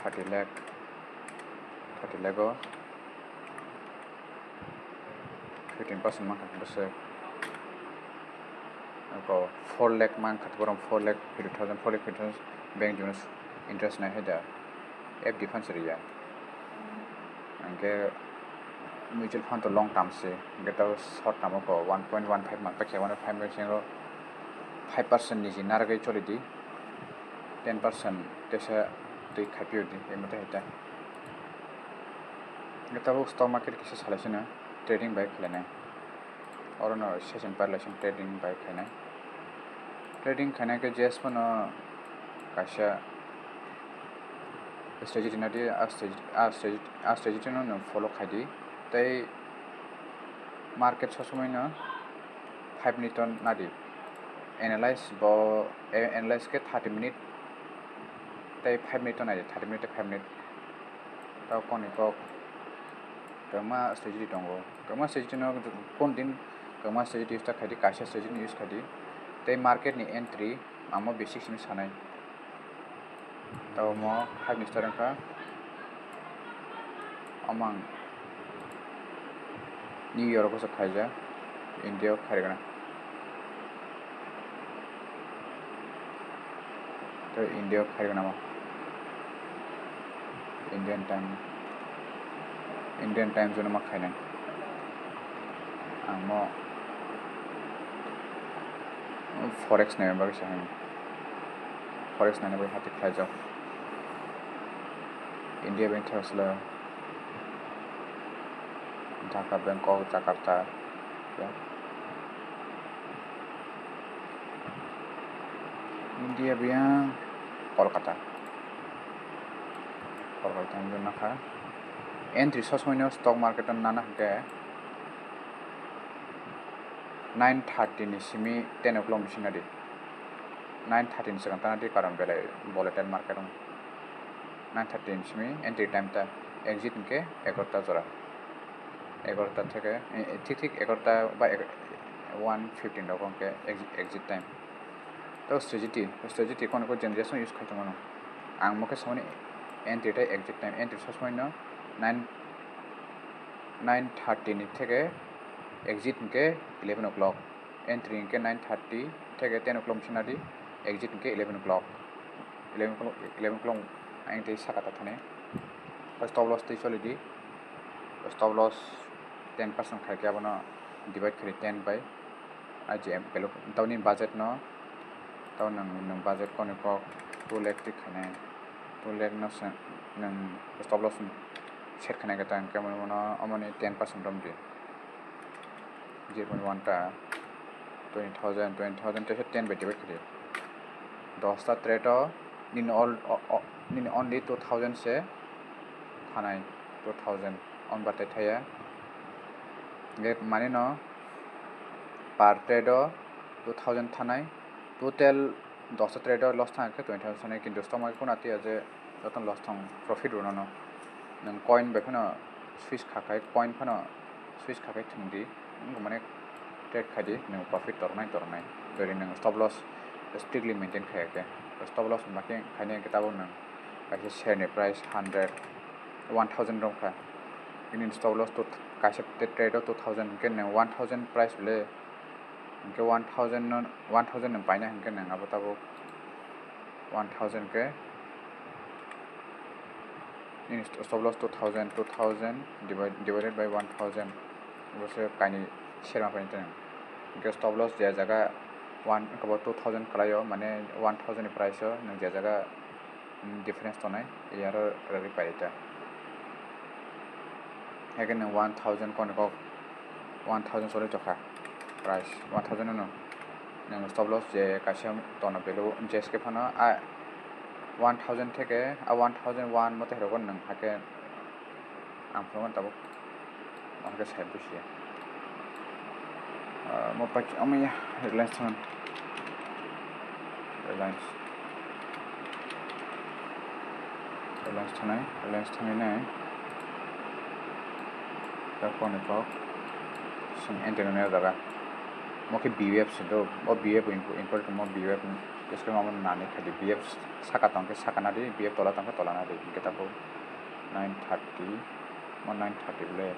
thirty lakh, thirty lakh o fifteen percent mankha bwswk, abo four lakh mankha borok, four lakh fifty thousand, four lakh fifty thousand bank jono interest nai hai da, F D fund se rwya. Hingke mutual fund to long term se, hingke tabo short term o ko one point one five man paikha, one point five percent o five percent ni je narwgwi choli di, ten percent teisa twi khaipio di, emotwi hai ta. Hingke tabuk stock market kisa salai sino trading bai khlainai. Oro no session par lesson trading bai khainai. Trading khainai khe J S phano kaisa strategy nadi, a strategy, a strategy, a strategy no nwng follow khai di. Tei market sosomoino five minute o nadi. Analyze bo, a-, analyze khe thirty minute tei five minute o nadi, thirty minute tei five minute. Tei koni kok kwbangma strategy tongo. Kwbangma strategy no kon din, kwbangma strategy use ta khaidi, kaisa strategy no use khaidi. Tei market ni entry, ang mo basic simi sanai. Tei omo five ni start wngkha. Omo ang New York o se khaijak, India o khairokna. Tei India o khairokna mo. Indian time, Indian time zone ma khainai. Ang mo forex nai bagwi se hai. Forex nai bagwi hati khlaijak. India bank thasla Dhaka, Bangkok, Jakarta. India biyang Kolkata. Kolkata wngwi nakha. Entry sosmai no stock market o nana hwnkhe nine thirty ni simi ten o'clock ni sina di. Nine thirty ni swkang tana di, karon belai volatile market wng. Nine thirty ni simi entry time ta, exit hwnkhe egarota jora. Egarota theke, eh, thik thik egarota ba eg-, one fifteen rogo hwnkhe exi-, exit time. Tei strategy, strategy kono ko generation use khai tongmano. Ang mokhe samani entry tei exit time, entry sosmai no nine, nine thirty ni theke exit hwnkhe eleven o'clock. Entry hwnkhe nine thirty theke ten o'clock bwswk nadi, exit hwnkhe eleven o'clock. Eleven o'clock, eleven o'clock ang tei saka ta thani. Stop loss tei choli di. Stop loss ten percent khai khe abono divide khai ten bai. Aji M P L tamni budget no, tamo nwng, nwng budget koni kok two lakh twi khainai, two lakh no se nwng stop loss set khainai khe ta hwnkhe omo no, omo ni ten percent rom di. Zero point one ta twenty thousand, twenty thousand teisa ten bai divide khe di. Dosta trade o nini all, o, o, nini only two thousand se thanai, two thousand on batai thaya. Hingke mani no per trade o two thousand thanai, total dosta trade o loss thang khe twenty thousand thanai, kintu stock market phano twiya je joto loss thang, profit rwno no. Nwng coin bai phano switch kha khai, coin phano switch kha khai thwng di, wngkha mane trade khai di, nwng profit tornai tornai, jodi nwng stop loss strictly maintain khai khe. Stop loss ma khe khainai khe tabuk nwng kaisa share ni price hundred, one thousand romkha. Bini stop loss to kaisa trade o two thousand, hwnkhe nwng one thousand price le, hwnkhe one thousand no, one thousand nwng paina hwnkhe nwng abo tabuk one thousand khe nini stop loss two thousand, two thousand divide, divided by one thousand, bo se kainwi serma paina tong. Hwnkhe stop loss je jaga one, two thousand kwlaio, mane one thousand ni price o nwng je jaga difference tongnai, iyaro rwgwi pai ta. Haikhe nwng one thousand koni kok one thousand choli tokha price, one thousand no nwng stop loss je kaisa tono value J S K phano a one thousand theke a one thousand one mote rwgo nwng haikhe. Ang phunukgo tabuk, ang khe side busia. Ah, mo paikhe omo ya, Reliance thangan. Reliance. Reliance thanai, Reliance thanai nai. Tabuk ni kok. Sing enter nai jaga. Mo khe B U F se do, o B U F impo-, important mo B U F ni. Disclaimer omo nani khaidi, B F saka tongkhe saka nadi, B F tola tongkhe tola nadi. Hingkhe tabuk nine thirty, mo nine thirty le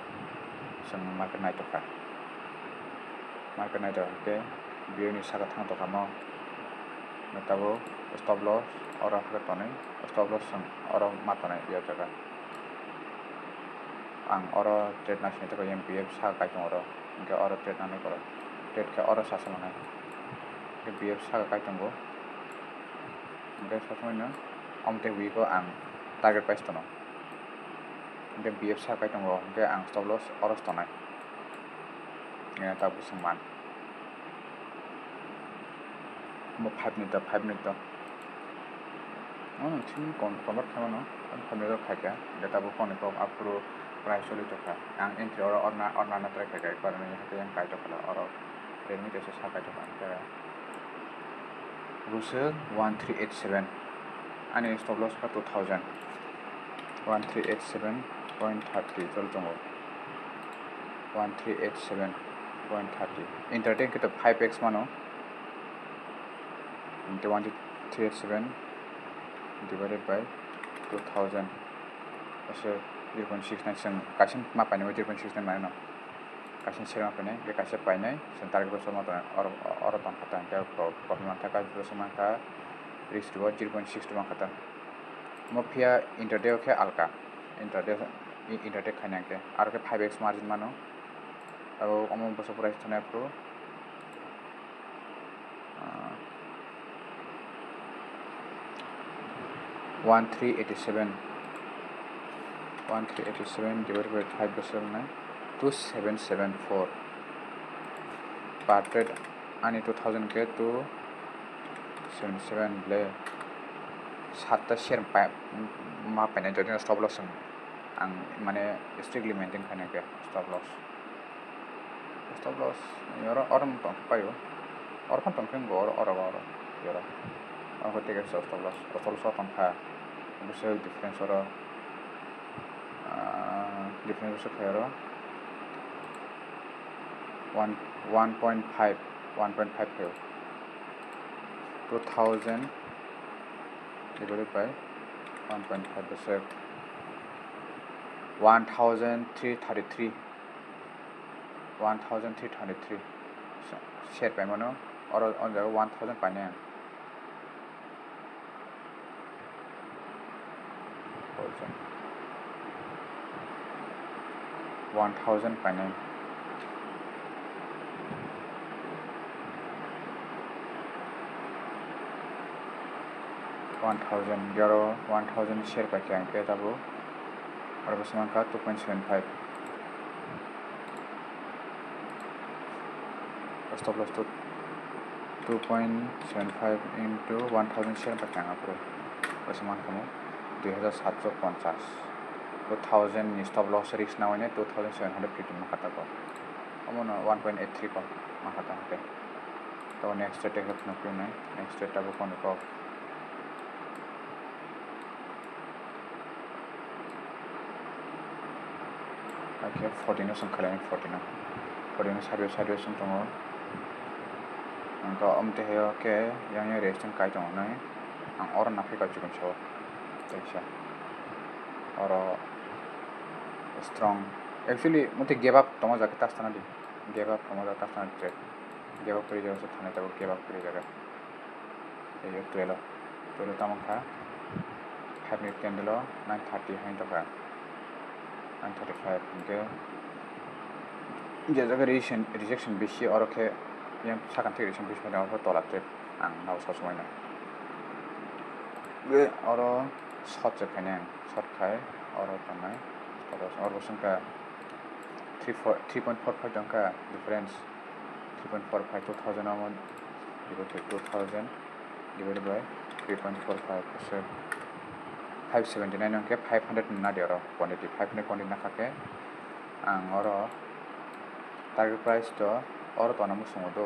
chwng market naitokha. Market naitokha hingkhe B F ni saka thang tokha mo. Hingkhe tabuk stop loss oro hakhe tonwi, stop loss chwng oro ma tonwi o jaga. Ang oro trade naisingwi tongkha, yang B F saka kai tongo oro. Hingkhe oro trade nanai koro. Trade khe oro sasa manai. Hingkhe B F saka kai tongo. Hingkhe sasamaino omtwi week o ang target price tono. Hingkhe B F saka kai tongo. Hingkhe ang stop loss oro tonai. Hingkhe tabuk swng man. Bo five minute, five minute to. Ano chini kon-, convert khaimano, five minute khaikha. Hingkhe tabuk phone kok aphuru price choli tokha. Ang entry oro orna, orna na try khaikha, ekbar ni hake yang kai tokha oro. Redmi teisa sa kai tokha. Hingkhe Russell one three eight seven. Ani stop loss kha two thousand. One three eight seven point thirty choli tongo. One three eight seven point thirty. Intraday khe to five X mano. Hingkhe one three eight seven divided by two thousand. Ase zero point six nine, chwng kaisa ma painai zero point six nine manwi no. Kaisa share ma painai, hingkhe kaisa painai, chwng target loss ma tongo, oro, oro tongkha ta, hingkhe pro-, profit mankha, kaisa loss mankha, risk reward zero point six two mankha ta. Mo phiya intraday o khe alka, intraday, i-, intraday khaina hingkhe, aro khe five X margin mano, abo omo bwswk price thani aphuru. Ah, one three eighty seven, one three eighty seven divided by five bwswk wngnai two seven seven four. Per trade ani two thousand khe two seven seven le satta share pa-, ma painai, jodi no stop loss ang mane strictly maintain khaina khe stop loss. Stop loss, oro, oro tong khe paio. Oro phano tong khe bo oro, oro, oro, oro. Oro khe tei kaisa stop loss, stop loss o tong kha. Bwswk difference oro, ah, difference bwswk khe oro. One, one point five, one point five khe. Two thousand divided by one point five bwswk one thousand three thirty-three. One thousand three twenty-three share paimano, oro o jaga one thousand painai ang. One thousand painai. One thousand, oro one thousand share paikha ang khe tabuk. Oro bwswk mankha two point seven five. Stop loss to two point seven five into one thousand share paikha ang aphuru. Bwswk mankha mo dui hazar satso ponchas. Two thousand ni stop loss risk nawi nai two thousand seven hundred fifty mankha tabuk. Omono one point eight three kok mankha ta hwnkhe. Tabuk next trade khe phunukphio nai. Next trade tabuk kono kok. Hakhe forty no chwng khlainai, forty no. Forty no side by side by chwng tongo. Ang khe omo twi hai o khe yang yang resistance kai tongo nai. Ang oro naphika chikon sao. Kaisa. Oro strong. Actually, motwi gap up tongma jaga tas tana di. Gap up tongma jaga tas tana di trade. Gap up kwrwi jaga se thani tabuk gap up kwrwi jaga. Tei o twelve o, twelve o tamo kha five minute candle o nine thirty hai tokha, nine thirty five hwnkhe je jaga rejection, rejection bisi oro khe yang sakang thik rejection bisi phai oro tola trade ang nao sosomai no. Oro short se khainai ang, short khai oro tongnai, oro bo swngkha three four, three point four five tongkha difference. Three point four five, two thousand omo divided by two thousand divided by three point four five, so five seventy nine hwnkhe five hundred nadi oro quantity, five hundred quantity nakha khe ang oro target price to oro tona muchungo do,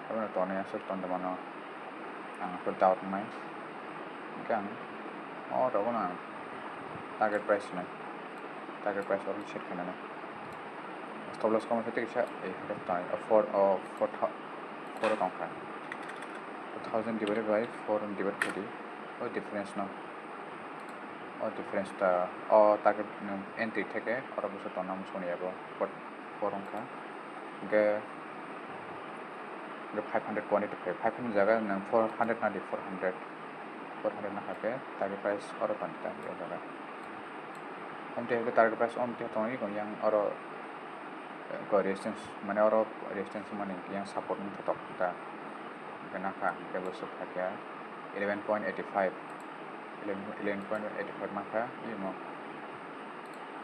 abono tonwi aswk tongtongmano ang doubt wngnai, hwnkhe ang oro bono ang target price hwnwi, target price oro set khainani. Stop loss kamo khe tei kisa, eh, hwnkhe tong, four, oh, four tha-, four o tongkha. Four thousand divided by four divided khaidi. O difference no. O difference ta, o target nwng entry theke oro bwswk tongna muchungni abo. Four, four wngkha. Hwnkhe, hwnkhe five hundred quantity phai, five hundred jaga nwng four hundred nadi, four hundred. Four hundred nakha khe target price oro tongdi ta o jaga. Omtwi hwnkhe target price omtwi tongwi yang oro, eh, ko resistance, mane oro resistance mani yang support wng thotok ta. Hwnkhe nakha, hwnkhe bwswk phakya eleven point eighty five, eleven, eleven point eighty five mankha, imo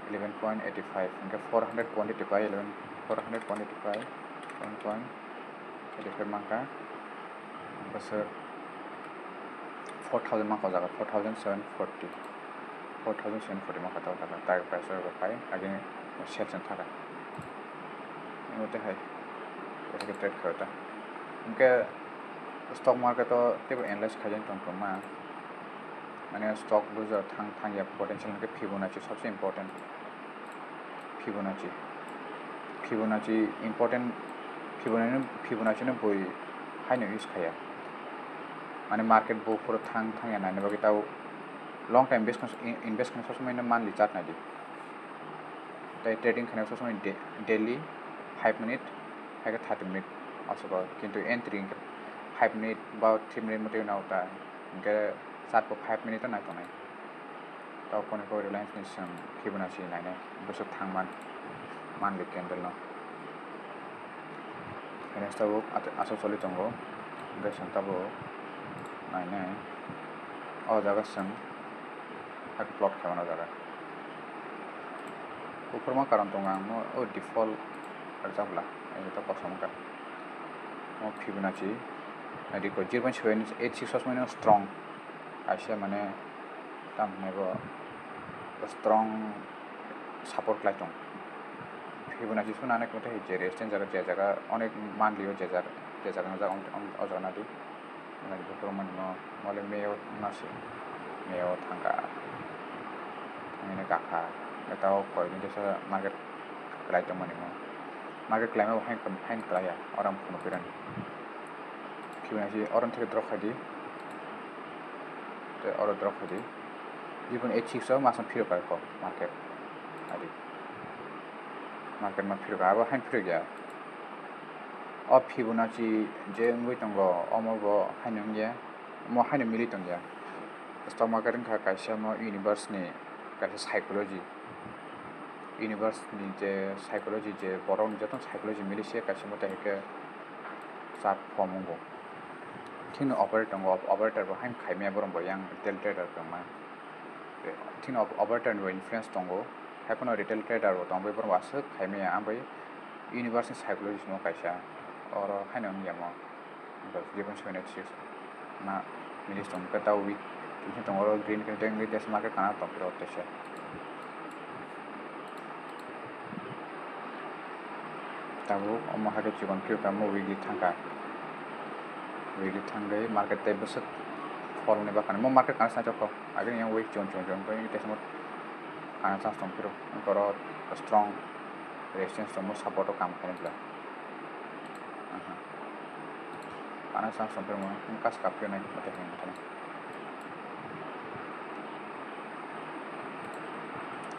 eleven point eighty five, hwnkhe four hundred quantity bai eleven, four hundred quantity bai eleven point eighty five mankha, bwswk four thousand mankha o jaga, four thousand seven forty, four thousand seven forty mankha o jaga, target price o pai, agini sales wng thaka. Imo tei hai, oro khe trade khaio ta. Hwnkhe stock market o teibo analyze khaijani tong kwma. Mane stock bujo thang thang ya potential hwnkhe Fibonacci sobse important. Fibonacci. Fibonacci important, Fibonacci, Fibonacci no bui haino use khaiya. Mane market buphuru thang thang ya naina bagwi tao long time invest khaino, in-, invest khaino sob somoi no monthly chart naidi. Tai trading khaina sob somoi da-, daily five minute, hai khe thirty minute aswk o, kintu entry hwnkhe five minute ba three minute mwtwi nao ta, hwnkhe chart bo five minute o nai tongnai. Tao koni kok Reliance ni swng Fibonacci nainai, bwswk thangman, monthly candle no. Reliance tabuk ach-, aswk choli tongo, hwnkhe swng tabuk nainai. O jaga swng hakhe plot khaimano o jaga. Kuphurma karon tongo ang no, o default rwjak bwla, ang joto kosom wngkha. O Fibonacci, naidi ko zero point seven eight six o somoi no strong. Kaisa mane, tamo hwnai bo strong support khlai tong. Fibonacci swnamnai khe je resistance jaga, je jaga onek monthly o je jaga, je jaga wngjak, o jaga nadi. Nadi buphuru mani mo, mole May o wngna se, May o thangkha. Thangwi kakha, tao koi ni jesa market khlai tongmani mo. Market khlaima bo hain, hain khlaiya, oro ang phunuk pirani. Fibonacci oro theke drop khaidi. Tei oro drop khaidi. Even eight six o masang phirok kha kok market. Adi. Market ma phirok kha, abo hain phirok ya. O Fibonacci je wngwi tongo, omo bo haino wngya, omo haino mili tongya. Stock market wngkha kaisa mo universe ni kaisa psychology. Universe ni je psychology, je borok ni joto psychology mili se kaisa mo tai hwnkhe chart form wngo. Thikno operator tongo, operator bo haino khaimaya borok bo yang retail trader tongma. Thikno op-, operator ni bo influence tongo, haiphano retail trader bo tongbai borok bo aswk khaimaya, ambai universe ni psychology simo kaisa, oro haino wngya mo. Zero point seven eight six ma milis tong khe ta week, tini tongo oro green khe tei wngwi tei market kana tong phiro tei se. Tabuk omo hai khe chikon phiro kha, omo weekly thangkha, weekly thangwi market tei bwswk fall ni bakani mo market kana swnai chokho, agini yang week chikon chikon chikon tei tei se mo kana chance tong phiro, oro strong resistance tongmo, support o kam khainai bwla. Aha. Ano chance tong phirma, wng kas kap khe nai, mate hwnwi mate.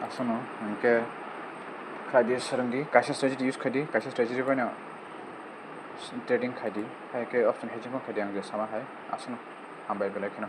Aswkno hwnkhe khaidi, swrwngdi, kaisa strategy use khaidi, kaisa strategy bai no trading khaidi, hai khe option hedging bo khaidi ang je sama hai, aswkno hambai belai kheno.